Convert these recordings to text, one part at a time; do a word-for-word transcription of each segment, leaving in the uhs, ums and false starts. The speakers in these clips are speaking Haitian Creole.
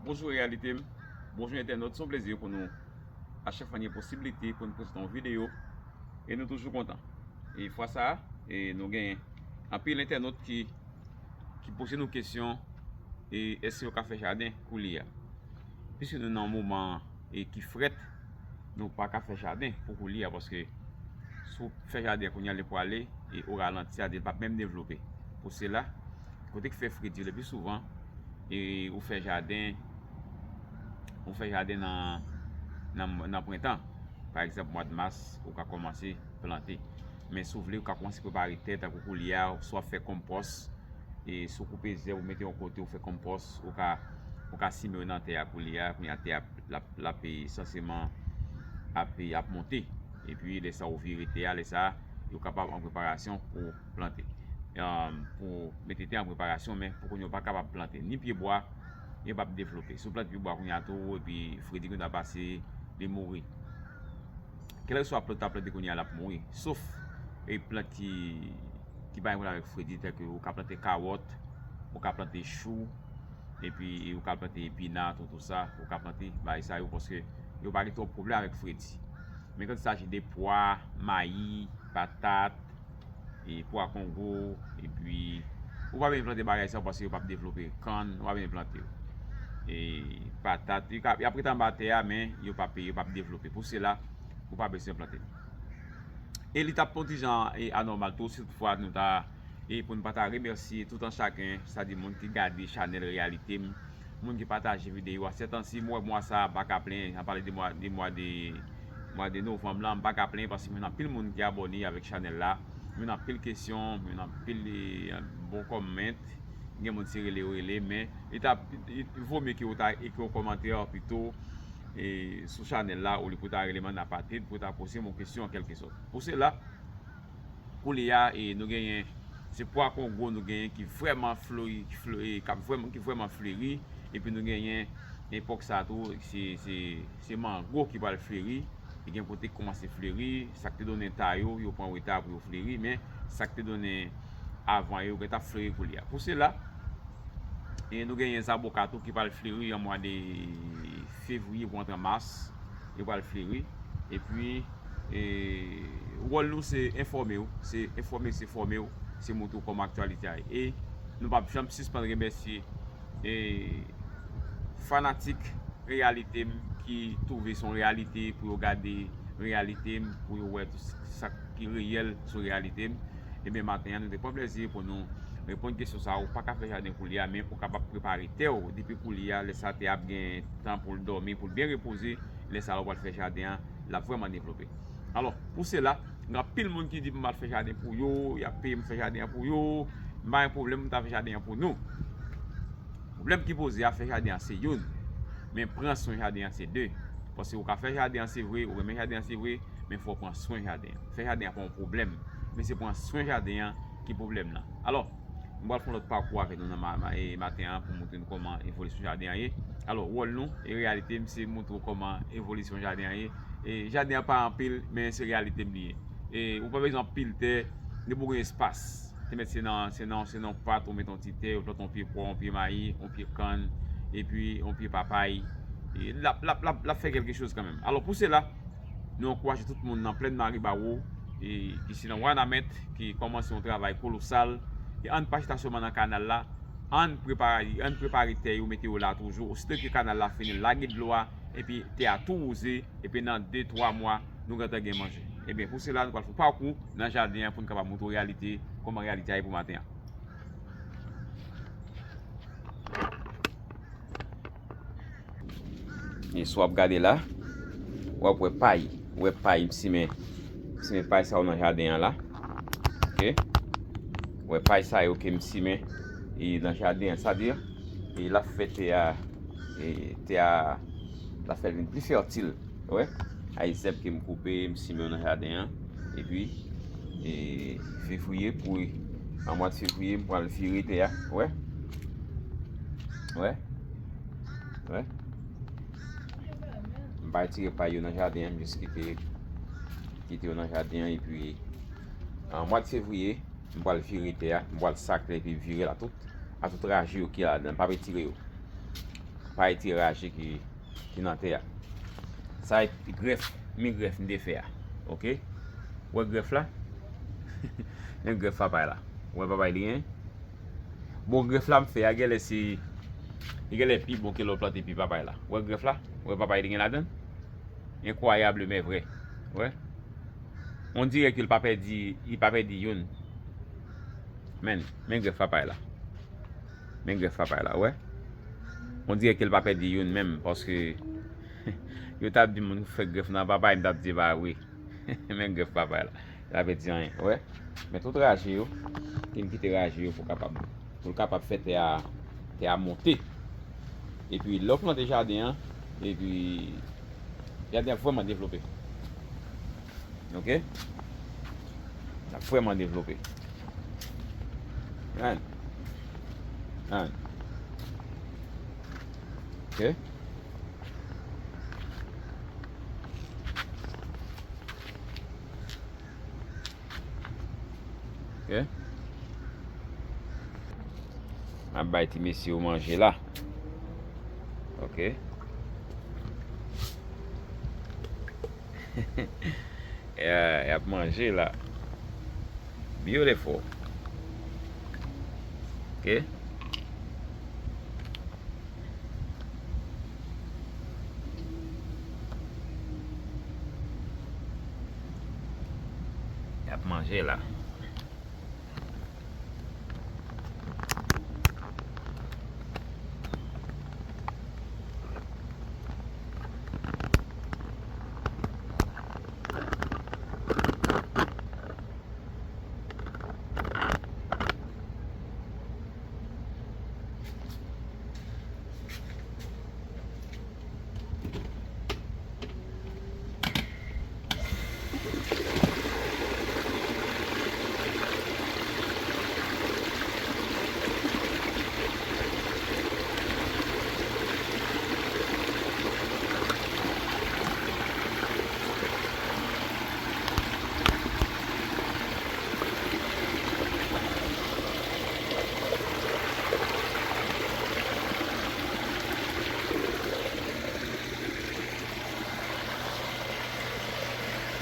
Bonjou reyalite m, bonjou entènot, se yon plezi pou nou a chak fwa n gen posiblite pou n prezante yon videyo e nou toujou kontan. E fwa sa a, e nou gen anpil entènot ki, ki poze nou kesyon, e èske yo ka fè jaden koulye a? Piske nou nan yon moman e ki frèt, nou pa ka fè jaden pou koulye a, paske si w fè jaden kounye a, li pwale e o ralanti, sa di l p ap menm devlope. Pou sela, kote ki fè fredi le pli souvan, e ou fè jaden, ou fè jaden nan, nan, nan prentan. Pa egzanp, mwa de mas, ou ka kòmanse plante. Men si w vle, ou ka kòmanse prepare tè tankou koulye a, swa fè konpòs, e si w koupe zèb, ou mete yon kote, ou fè konpòs, ou ka, ou ka simen yo nan tè a koulye a, kounye a tè a l ap, l ap, e, sanseman ap, e, ap monte. Epi lè sa ou vire tè a, lè sa yo kapab an preparasyon pou plante. Em, pou mete tè an preparasyon, men pou kounye a yo pa kapab plante ni pye bwa, yo p ap devlope. Si w plante pye bwa kounye a tou, epi fredi kounye a pase, li mouri. Kèlkeswa plant w ta plante kounye a, l ap mouri. Sof e plant ki, ki pa gen pwoblèm avèk fredi, tèlke ou ka plante kawòt, ou ka plante chou, epi ou ka plante epina, tout, tout sa, ou ka plante bagay sa yo, paske yo pa gen twòp pwoblèm avèk fredi. Men kan il s'agit de pwa, mayi, patat, e pwa kongo, epi ou pa bezwen plante bagay sa yo paske yo p ap devlope. Kann, ou pa bezwen plante yo. E patat, y ap, y ap ret anba tè a, men yo p ap, yo p ap devlope. Pou sela, ou pa bezwen plante. E li t ap yon ti jan, e, anòmal tou, si toutfwa nou ta, e pou n pa ta remèsye tout an chaken, sa di moun ki gade chanèl Reyalite m, moun ki pataje videyo a. Sètansi, m wè mwa sa a, m pa ka plenyen, an pale de mwa, de mwa de, mwa de novanm la, m pa ka plenyen paske m jwenn anpil moun ki abòne avèk chanèl la, m jwenn anpil kesyon, m jwenn anpil, e, bon kòmant, gen moun se rele yo rele, men li ta, li, li vo mye ke w ta ekri yon kòmantè pito, e, sou chanèl la, olye pou w ta rele m an apatrid, pou w ta poze m yon kesyon an kèlkesòt. Pou sela, koulye a, e, nou genyen, se pwa kongo nou genyen ki vrèman flori, ki flori, k ap vrèman, ki vrèman fleri, epi nou genyen epòk sa a tou, se, se, se mango ki pral fleri, e gen kote ki kòmanse fleri, sa k te donnen ta yo, yo pran reta pou yo fleri, men sa k te donnen avan yo, yo gentan ap fleri koulye a. Pou sela, e nou genyen zaboka tou ki pral fleri an mwa de fevriye pou antre an mas, yo pral fleri. Epi, e, wòl nou se enfòme w, se enfòme, se fòme w, se montre w kòman aktyalite a ye. E nou p ap janm sispann remèsye, e, fanatik Reyalite m ki twouve se yon reyalite pou yo gade Reyalite m, pou yo wè tout sa ki reyèl sou Reyalite m. Ebyen, maten an, nou te pran plezi pou nou reponn kesyon sa a. Ou pa ka fè jaden koulye a, men ou kapab prepare tè w depi koulye a. Lè sa a, tè a ap gen tan pou l dòmi, pou l byen repoze. Lè sa a, lè w pral fè jaden an, l ap vrèman devlope. Alò, pou sela, gen anpil moun ki di pou m al fè jaden pou yo, y ap peye m fè jaden an pou yo. M pa gen pwoblèm, m ta fè jaden an pou nou. Pwoblèm ki poze a, fè jaden an se youn, men pran swen jaden an se de. Paske ou ka fè jaden an se vre, ou renmen jaden an se vre, men fò w pran swen jaden an. Fè jaden an pa yon pwoblèm, men se pran swen jaden an ki pwoblèm nan. Alò, m pral fè yon lòt pakou avèk nou nan ma, ma, e, maten an pou montre nou kòman evolisyon jaden an ye. Alò, wòl nou e Reyalite m se montre w kòman evolisyon jaden an ye. E jaden an pa anpil, men se reyalite m li ye. E ou pa bezwen anpil tè, depi w gen espas. Te mèt se nan, se nan, se nan yon pat, ou mete yon ti tè, ou plante yon pye pwa, yon pye mayi, yon pye kann, epi yon pye papay. E l ap, l ap, l ap, l ap fè kèlke choz kanmenm. Alò, pou sela, nou ankouraje tout moun nan Plèn Maribawo, e ki se nan Wanament, ki kòmanse yon travay kolosal. E ann pa chita sèlman nan kanal la, ann prepare, ann prepare tè yo, mete yo la toujou. Osito ke kanal la fini, lage dlo a, epi tè a tou wouze, epi nan de, twa mwa, nou gentan gen manje. Ebyen, pou sela, nou pral fè yon pakou nan jaden an pou n kapab montre w reyalite, kòman reyalite a ye pou maten an. E si w ap gade la, w ap wè pay. W wè pay, m simen, m simen pay sa yo nan jaden an la. Oke? W wè pay sa yo ke m simen, e nan jaden an, sa di, e l ap fè tè a, e tè a, l ap fè l vin pli fètil. Ou wè? Ay zèb ke m koupe, m simen yo nan jaden an. Epi, e, fevriye pou, an mwa de fevriye, m pral vire tè a. Ou wè? Ou wè? Ou wè? M pa retire pay yo nan jaden an, m jis kite, kite yo nan jaden an. Epi, an mwa de fevriye, m pral vire tè a, m pral sakle epi vire l a tout, a tout raje yo ki ladan, m p ap retire yo. Pay ti raje ki, ki nan tè a. Sa e grèf, men grèf m te fè a. Oke? Wè grèf la? Men grèf papay la. Wè papay li gen? Bon, grèf la m fè a, genlè se, li genlè pi bon ke lè w plante pi papay la. Wè grèf la? Wè papay li gen ladan l? Incroyable, men vrè. Wè. On dirè ke l pa pèdi, li pa pèdi youn. Men, men grèf papay la. Men grèf papay la, wè. On dirè ke l pa pèdi youn menm, paske yo t ap di moun fè grèf nan papay, m t ap di pa vre. Men grèf papay la. L pa pèdi anyen, wè. Men tout raje yo, ki m kite raje yo pou kapab, pou l kapab fè tè a, tè a monte. Epi lè w plante jaden an, epi jaden an vrèman devlope. Oke? L ap vrèman devlope. An. An. Oke? Oke? M ap bay ti mesye yo manje la. Oke? Yeah, y ap manje la. Beautiful. Oke? Y ap manje la.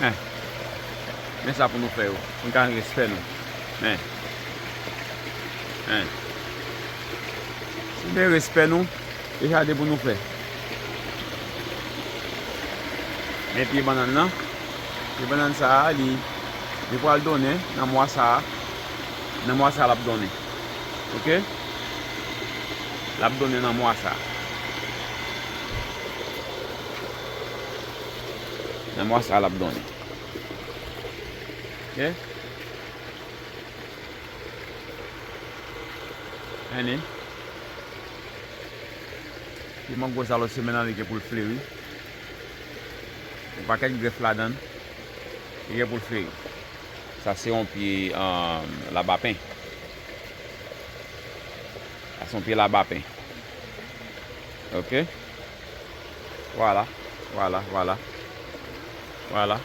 Men, men sa pou nou fè yo, pou n ka gen respè nou. Men, men. Si nou gen respè nou, e jaden pou nou fè. Men pye bannann nan, pye bannann sa a, li, li pral donnen nan mwa sa a. Nan mwa sa a, l ap donnen. Oke? L ap donnen nan mwa sa a. Nan mwa sa a, l ap donnen. Oke? Ann. Pi mango sa lòt semèn nan, li gen pou l fleri. Yon pakèt grèf ladan l. Li gen pou l fleri. Sa se yon pye, um, labapen. Sa se yon pye labapen. Oke. Vwala, vwala, vwala. Vwala.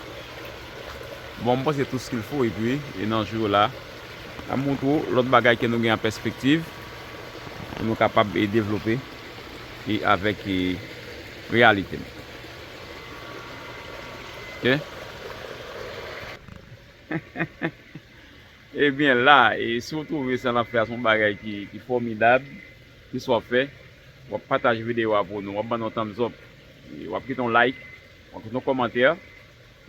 Bon, m panse tout ce qu'il faut, epi, e nan jou yo la, m ap montre w lòt bagay ke nou gen an pèspektiv, pou nou kapab, e, devlope, e avèk, e, reyalite n. Oke? Ebyen la, e si w twouve sa n ap fè a se yon bagay ki, ki fòmidab, ki sa w ap fè, w ap pataje videyo a pou nou, w ap ban nou thumbs up, e w ap kite yon like, w ap kite yon kòmantè,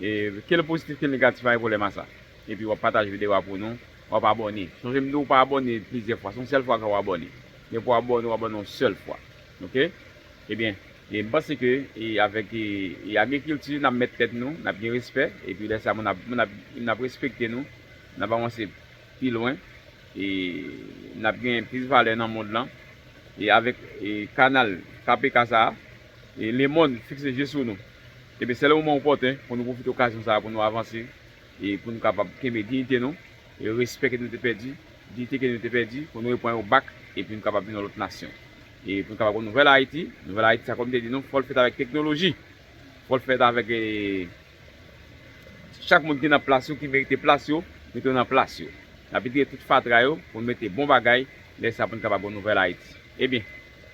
e ke l pozitif, ke l negatif, pa gen pwoblèm a sa. Epi w ap pataje videyo a pou nou, w ap abòne. Sonje m di w pa abòne plizyè fwa, se yon sèl fwa ke w abòne. Men pou w abòne, w abòne yon sèl fwa. Oke? Ebyen, e m panse ke, e avèk, e, e agrikilti, n ap mèt tèt nou, n ap gen respè, epi lè sa, moun ap, moun ap, n ap respekte nou, n ap avanse pi lwen, e n ap gen plis valè nan mond lan, e avèk, e kanal K P K sa a, e lemonn fikse je sou nou. Ebyen, se le moman opòten pou nou pwofite okazyon sa a pou nou avanse, e pou nou kapab kenbe diyite nou, e respè ke nou te pèdi, diyite ke nou te pèdi, pou nou repran yo back, epi nou kapab vin yon lòt nasyon. E pou nou kapab yon nouvèl Ayiti, nouvèl Ayiti sa, kòm m te di nou, fò l fèt avèk teknoloji, fò l fèt avèk, e, chak moun ki nan plas yo, ki merite plas yo, mete yo nan plas yo. N ap retire tout fatra yo, pou n mete bon bagay, lè sa pou n kapab yon nouvèl Ayiti. Ebyen,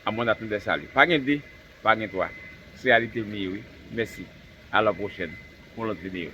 A mwen, n ap tande sa li. Pa gen de, pa gen twa. Se reyalite m li ye, wi. Mèsi. A la pwochèn pou yon lòt videyo.